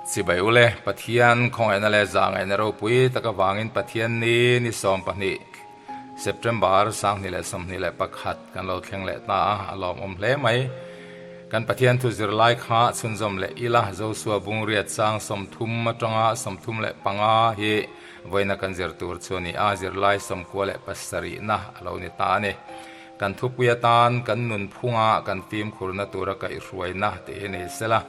Chibai ule, Pathian khawngaihna leh zahngaihna ropui tak avangin Pathian ni ni 12 September 2021 kan lo thleng leh ta a, a lawmawm hle mai. Kan Pathian thu zirlai kha chhunzawm leh ila Josua Bungriat chang 30 atanga 35 hi vawiina kan zir tur chu a ni a, zirlai 97na a lo ni ta a ni. Kan thupui atan kan nunphunga kan fimkhurna tura kaihhruaina tih hi ni sela.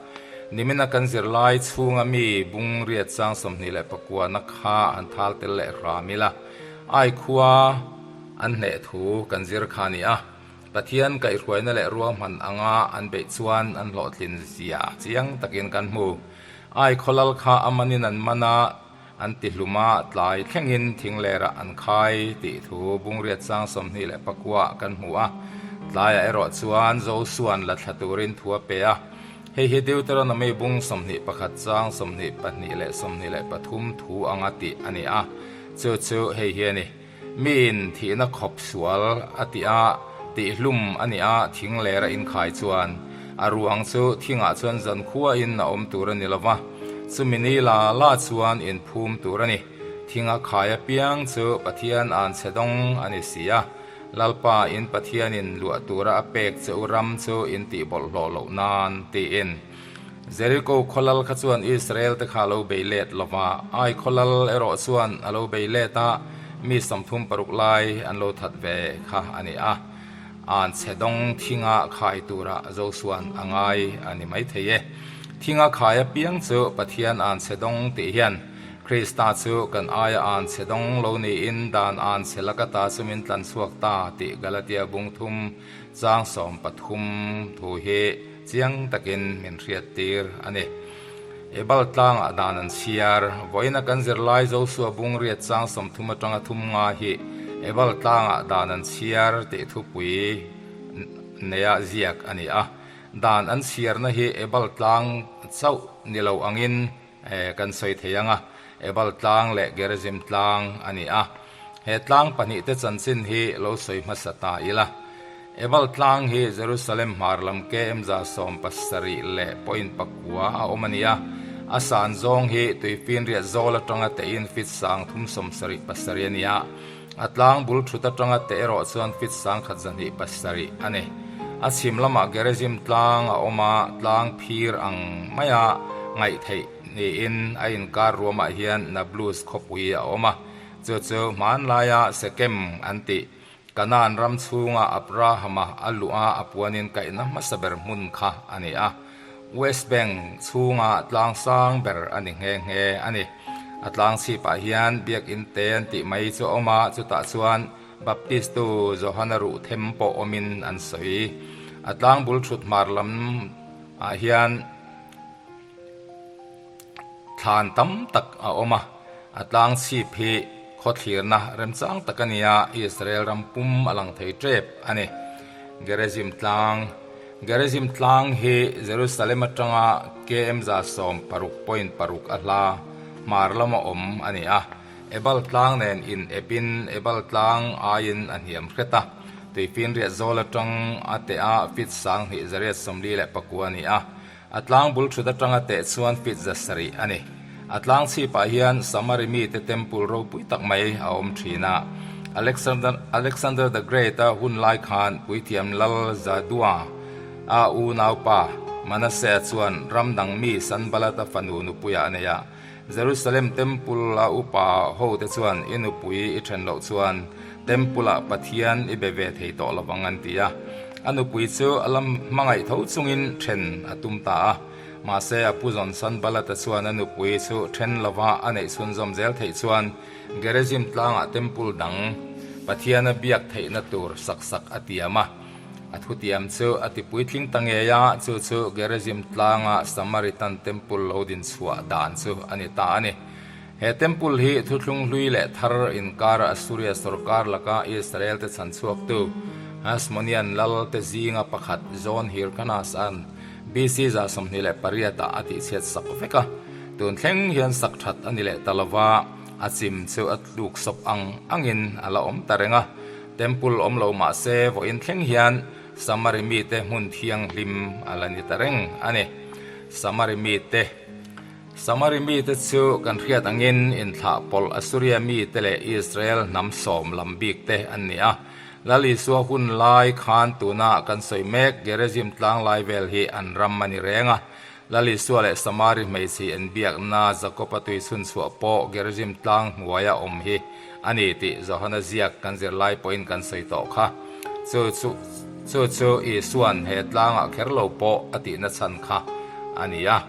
Nimina kan zirlai chhunga mi Bungriat chang 29na kha an thal tel leh hram ila. Ai khua an hneh thu kan zir kha a ni a. Pathian kaihhruaina leh ruahman anga an beih chuan an hlawhtlin zia chiang takin kan hmu. Ai khawlal kha a manin an man a, an ti hlum a, tlai thlengin thinglerah an khai tih thu Bungriat chang 29 ah kan hmu a. Tlaiah erawh chuan Josua'n la thla turin thu a pe a. Hei hi Deuteronomy bung 21 chang 22 leh 23 thu anga tih a ni a. Chu chu hei hi a ni. Miin thihna khawp sual a tih a, tihhlum a nih a, thing ler a inkhai chuan a ruang chu thingah chuan zankhuain a awm tur a ni lo va, chumi ni la la chuan inphum tur a ni. Thinga khai apiang chu Pathian an chhe dawng a ni si a, Lalpa in Pathianin luah tura a pek che u ram chu in tih bawlhhlawh loh nan, tiin. Jeriko khawlal kha chuan Israel te kha a lo bei let lo va, Ai khawlal erawh chuan a lo bei let a, mi 36 lai an lo that ve kha a ni a. An chhe dawng thinga khai turah Josua'n a ngai a ni maithei e. Thinga khai apiang chu Pathian an chhe dawng tih hian Krista chu kan aia an chhe dawng lo niin dan an chhe laka ta chu min tlan chhuak ta tih Galatia bung thum chang 13 thu hi Chiang takin min hriattir a ni. Ebal tlangah dan an chhiar. Vawiina kan zirlai Josua Bungriat chang 30 atanga thum nga hi Ebal tlangah dan an chhiar tih thupui neia ziak a ni a. Dan an chhiarna hi Ebal tlang chauh ni lo angin kan sawi thei ang a, Ebal tlang leh Gerizim tlang a ni a. He tlang pahnihte chanchin hi lo sawi hmasa ta ila. Ebal tlang hi Jerusalem hmar lam KM 70 leh point pakua a awm a ni a. A san zawng hi tuifinriat zawl atanga tein fit 377 a ni a. A tlang bul thut atanga teh erawh chuan fit 1207 a ni. A chhim lamah Gerizim tlang a awm a, tlang phir ang maia ngaih theih niin a inkar ruamah hian Nablus khawpui a awm a. Chu chu hmanlaia Sekem an tih Kanaan ram chhunga Abrahama a luh a a puanin kaihna hmasa ber hmun kha a ni a. West Bank chhunga tlang sang ber a ni nghe nghe a ni. A tlang chhipah hian Biakin te an tih mai chu a awm a, chutah chuan Baptistu Johana ruh them pawh awmin an sawi. A tlang bul thut hmar lam ah hian thlan tam tak a awm a, a tlang chhip hi khawthlirna remchang tak a ni a, Israel ram pum a lang thei tep a ni. Gerizim tlang Gerizim tlang hi Jerusalem atanga KM 16.6 a hla hmar lama awm a ni a, Ebal tlang nen in epin Ebal tlang aiin a hniam hret a, tuifinriat zawl atang a teh a fit 2849 a ni a. A tlang bul thut atanga teh chuan fit 700 a ni. A tlang chhipah hian Samari mite temple ropui tak mai a awm thin a. Alexander Alexander the Great a hun lai khan puithiam lal Zadua a unaupa Manasseh chuan ram dang mi Sanballat a fanu nupuiah a nei a. Jerusalem temple a upa ho te chuan i nupui i then loh chuan temple ah Pathian i be ve thei tawh lovang an ti a. A nupui chu a lam hmangaih tho chungin then a tum ta a. Mahse a pu zawn Sanballat-a chuan a nupui chu then lova a neih chhunzawm zel theih chuan Gerizim tlangah temple dang Pathian a biak theihna tur sak sak a tiam a. A thutiam chu a ti puitling ta ngei a, chu chu Gerizim tlanga Samaritan Temple lo din chhuah dan chu a ni ta a ni. He temple hi thuthlung hlui leh thar inkara Assuria sorkar laka Israel te chhan chhuaktu Hasmonean lal te zinga pakhat John Hyrcanus an BC 28 ah a tihchhiat sak vek a, tun thleng hian sak that a ni leh ta lova, a chim chu a tluk sawp ang angin a la awm ta reng a. Temple awm lo mah se vawiin thleng hian Samari mite hmun thianghlim a la ni ta reng a ni. Samari mite. Samari mite chu kan hriat angin inthlah pawlh Assuria mite leh Israel hnam sawm lam bik te an ni a. Lal Isua hun lai khan tuna kan sawi mek Gerizim tlang lai vel hi an ram a ni reng a. Lal Isua leh Samari hmeichhe inbiakna Jakob-a tui chhunchhuah pawh Gerizim tlang hnuaia awm hi a ni tih Johana ziak kan zirlai pawhin kan sawi tawh kha. Chu chu chu chu Isua'n he tlangah kher lo pawh a tihna chhan kha a ni a.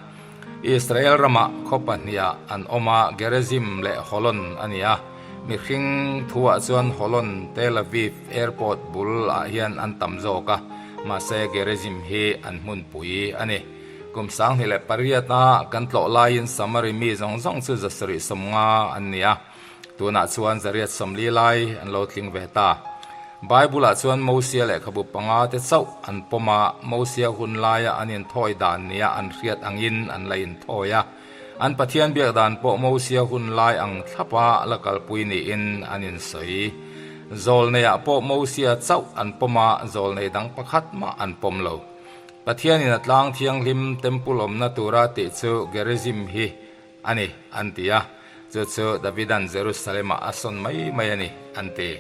Israel ramah khaw pahniha an awm a, Gerizim leh Holon a ni a. Mihring thuah chuan Holon, Tel Aviv airport bul ah hian an tam zawk a, mahse Gerizim hi an hmunpui a ni. Kum 2008 a kan tlawh laiin Samari mi zawng zawng chu 750 an ni a, tunah chuan 140 lai an lo tling ve ta. Bible-ah chuan Mosia lehkhabu panga te chauh an pawm a, Mosia hun laia an inthawi dan nia an hriat angin an la inthawi a. An Pathian biak dan pawh Mosia hun lai ang thlapa la kalpui niin an insawi. Zawlneiah pawh Mosia chauh an pawm a, zawlnei dang pakhat mah an pawm lo. Pathianin a tlang thianghlim temple awmna tura tih chu Gerizim hi a ni, an ti a. Chu chu Davidan Jerusalem-ah a sawn mai mai a ni, an ti.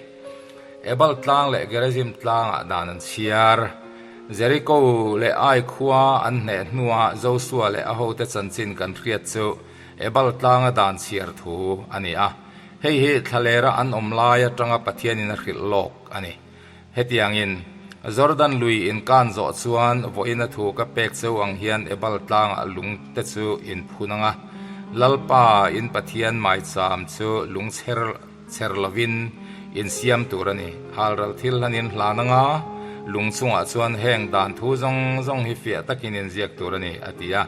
Ebal tlang leh Gerizim tlangah dan an chhiar. Jeriko leh Ai khua an hneh hnuah Josua leh a hote chanchin kan hriat chu Ebal tlanga dan chhiar thu a ni a. Hei hi thlalera an awm lai atanga Pathianin a hrilh lawk a ni. Hetiangin, Jordan lui inkan zawh chuan vawiin a thu ka pek cheu ang hian Ebal tlangah lung te chu in phun ang a, Lalpa in Pathian maicham chu lung chher Chher lovin in siam tur a ni. Halral thil hlan in hlan anga lung chungah chuan heng dan thu zawng zawng hi fiah takin in ziak tur a ni, a ti a.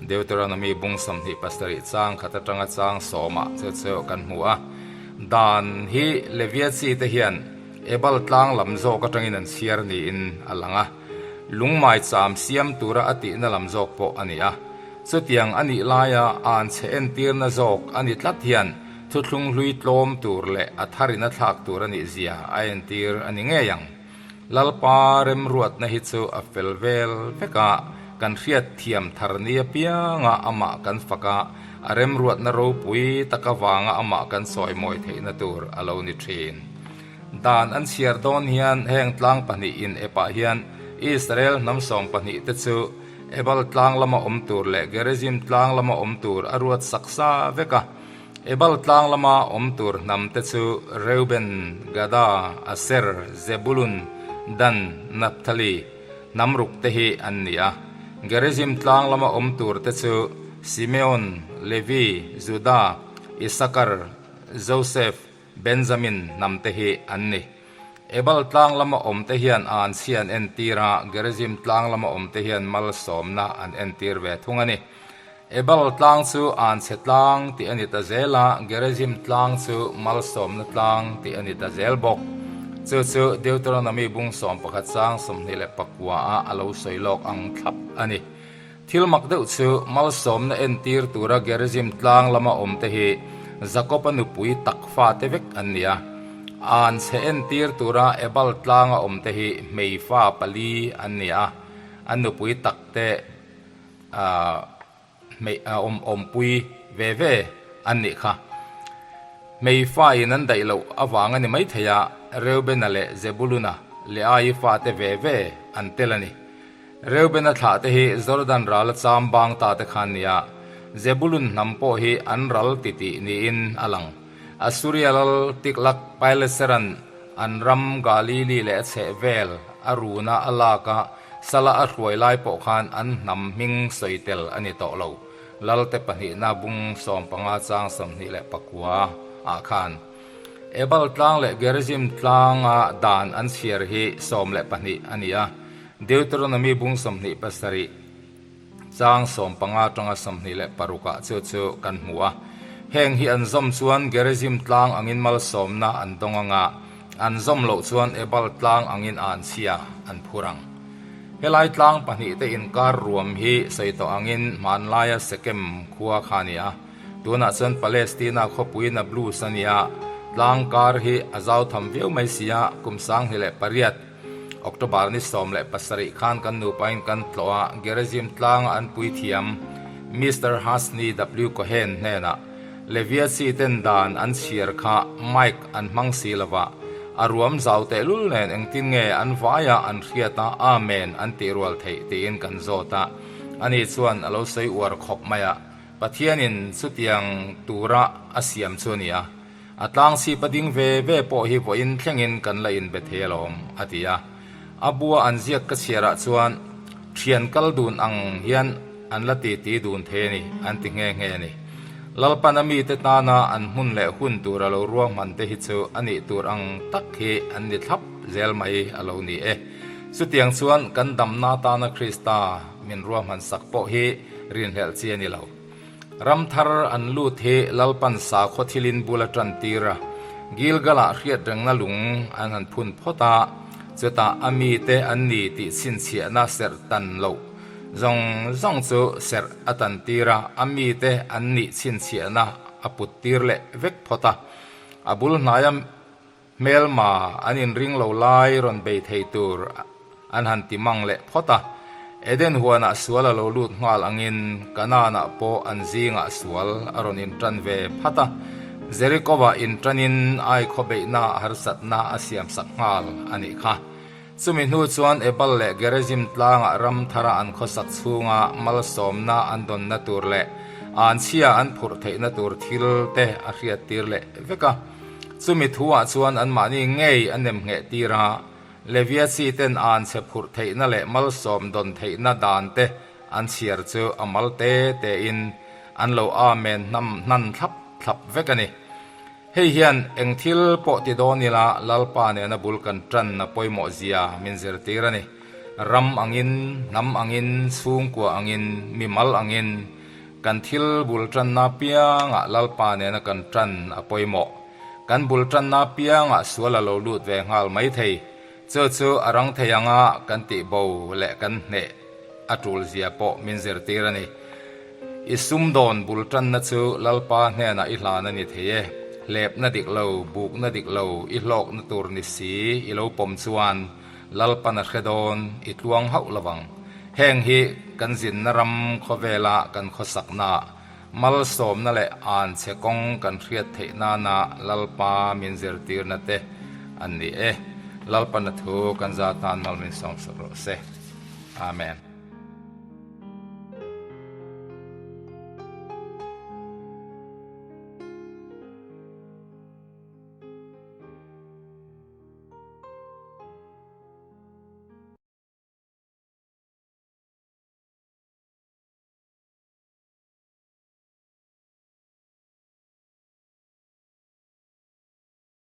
Deuteronomy bung 27 chang khat atanga chang sawmah chu chu kan hmu a. Dan hi Levia chi te hian Ebal tlang lam zawk atangin an chhiar niin a lang a. Lungmai cham siam tura a tihna lam zawk pawh a ni a. Chutiang a nih laia an chhe entirna zawk a ni tlat hian Thuthlung hlui tlawm tur leh a tharin a thlak tur a nih zia a entir a ni ngei ang. Lalpa remruatna hi chu a fel vel vek a, kan hriat thiam thar ni apianga amah kan fak a, a remruatna ropui tak avanga amah kan sawimawi theihna tur a lo ni thin. Dan an chhiar dawn hian heng tlang pahnih in epah hian Israel hnam sawm pahnih te chu Ebal tlang lama awm tur leh Gerizim tlang lama awm tur a ruat sak sa vek a. Ebal tlang lama awm tur hnam te chu Reuben, Gada, Aser, Zebulun, Dan, Naphtali hnam ruk te hi an ni a. Gerizim tlang lama awm tur te chu Simeon, Levi, Juda, Isakar, Josef, Benjamin hnam te hi an ni. Ebal tlang lama awm te hian anchhia an entir a, Gerizim tlang lama awm te hian malsawmna an entir ve thung a ni. Ebal tlang chu anchhe tlang tih a ni ta zel a, Gerizim tlang chu malsawmna tlang tih a ni ta zel bawk. Chu chu Deuteronomy bung 11 chang 29 ah a lo sawi lawk ang thlap a ni. Thil mak deuh chu malsawmna entir tura Gerizim tlang lama awm te hi Jakob-a nupui tak fate vek an ni a. An chhe entir tura Ebal tlanga awm te hi hmei fa pali an ni a, a nupui tak te hmei awm awmpui ve ve an nih kha. Hmei fa in an daih loh avang a ni maithei a, Reubena leh Zebuluna leh Ai fate ve ve an tel a ni. Reubena thlah te hi Jordan rala cham bang ta te khan nia, Zebulun hnam pawh hi an ral titih niin a lang. Assuria lal Tiglath-Pileseran an ram Galili leh a chheh vel a runa a lak a, sala a hruai lai pawh khan an hnam hming sawi tel a ni tawh lo. Lalte pahnihna bung 15 chang 29 ah khan. Ebal tlang leh Gerizim tlanga dan an chhiar hi 12 a ni a. Deuteronomy bung 27 chang 15 atanga 26 ah chu chu kan hmu a. Heng hi an zawm chuan Gerizim tlang angin malsawmna an dawng anga, an zawm loh chuan Ebal tlang angin an chhia an phur ang. Helai tlang pahnih te inkar ruam hi sawi tawh angin hmanlaia Sekem khua kha a ni a. Tunah chuan Palestina khawpui Nablus a ni a, tlang kar hi a zau tham viau mai si a, kum 2008 October ni 17 khan kan nupain kan tlawh a, Gerizim tlanga an puithiam Mister Hasni W Cohen hnenah Levia chi ten dan an chhiar kha mic an hmang si lova, a ruam zau tehlul nen engtin nge an vaia an hriat a Amen an tih rual theih tiin kan zawt a, ani chuan a lo sawi uar khawp mai a, Pathianin chutiang tura a siam chu a ni a, a tlang chhip a ding ve ve pawh hi vawiin thlengin kan la inbe thei alawm, a ti a. A bua an ziak ka chhiarah chuan thian kal dun ang hian an la titi dun thei a ni, an ti nghe nghe a ni. Lalpan a mite tana an hmun leh hun tur a lo ruahman te hi chu a nih tur ang tak hi an ni thlap zel mai a lo ni e. Chutiang chuan kan damna tana Krista min ruahman sak pawh hi rinhlelh chi a ni lo. Ram thar an lut hi Lalpan sakhaw thilin bul a tan tir a, Gilgal-ah hriatrengna lung an han phun phawt a, chutah a mite an ni tih chhinchhiahna serh tan loh zawng zawng chu serh a tan tir a, a mite an nih chhinchhiahna a put tir leh vek phawt a, a bul hnaia Hmelma an inring lo lai rawn bei thei tur an han ti mang leh phawt a, Eden huanah sual a lo lut nghal angin Kanaanah pawh an zingah sual a rawn intan ve phat a, Jerikova intanin ai khawbeihna harsatna a siamsak nghal a nih kha. Chumi hnu chuan Ebal leh Gerizim tlangah ram thara an khawsak chhunga malsawmna an dawnna tur leh anchhia an phurh theihna tur thil te a hriattir leh vek a. Chumi thuah chuan anmahni ngei a nem ngheh tir a, Levia chi ten an chhe phurh theihna leh malsawm dawn theihna dan te an chhiar chu a mal te tein an lo amen hnam hnan thlap thlap vek a ni. Hei hian eng thil pawh ti dawn ila Lalpa nena bul kan tan a pawimawh zia min zirtir a ni. Ram angin, hnam angin, chhungkua angin, mimal angin, Kan thil bul tanna piangah Lalpa nena kan tan a pawimawh. Kan bul tanna piangah sual a lo lut ve nghal mai thei. Chu chu a rang thei anga kan tih bo leh kan hneh a tul zia pawh min zirtir a ni. I sumdawn bul tanna chu Lalpa hnenah i hlan a ni thei e. Hlepna dik lo, bukna dik lo, i hlawkna tur ni si i lo pawm chuan Lalpan a hre dawn i tluang hauh lo vang. Heng hi kan zinna ram khawvela kan khawsakna, malsawmna leh anchhe kawng kan hriat theih nana Lalpa min zirtirna te an ni e. Lalpan a thu kan za tan mal min sawmsak rawh se. Amen.